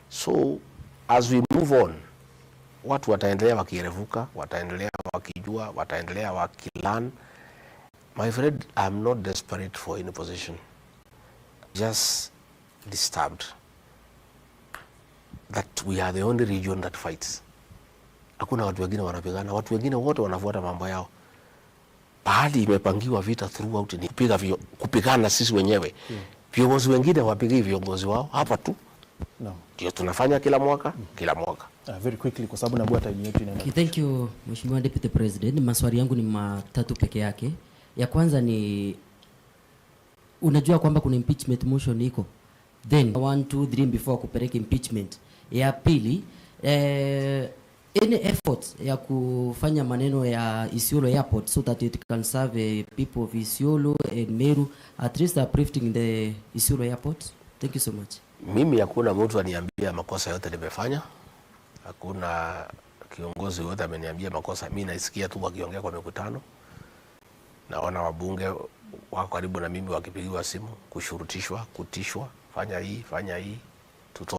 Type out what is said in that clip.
So as we move on, watu wataendelea wakierevuka, wataendelea wakijua, wataendelea wakilearn. My friend, I'm not desperate for any position, just disturbed that we are the only region that fights. Hakuna watu wengine wanapigana, watu wengine wote wanafuata mambo yao. Pahali imepangiwa vita throughout ni kupigana sisi wenyewe. Viongozi wengine wapigii viongozi wao hapa tu No. ndio tunafanya kila mwaka kila mwaka. Very quickly, kwa sababu naambiwa time yetu inaenda. Okay, thank you, Mheshimiwa Deputy President. Maswali yangu ni matatu peke yake. Ya kwanza ni, unajua kwamba kuna impeachment motion iko, then 1 2 3 before kupeleka impeachment. Ya pili, any effort ya kufanya maneno ya Isiolo Airport so that it can serve people of Isiolo and Meru, at least uplifting the Isiolo Airport? Thank you so much. Mimi hakuna mtu aniambia makosa yote nimefanya, hakuna kiongozi yote ameniambia makosa. Mi naisikia tu wakiongea kwa mikutano, naona wabunge wako karibu na mimi wakipigiwa simu, kushurutishwa, kutishwa, fanya hii, fanya hii.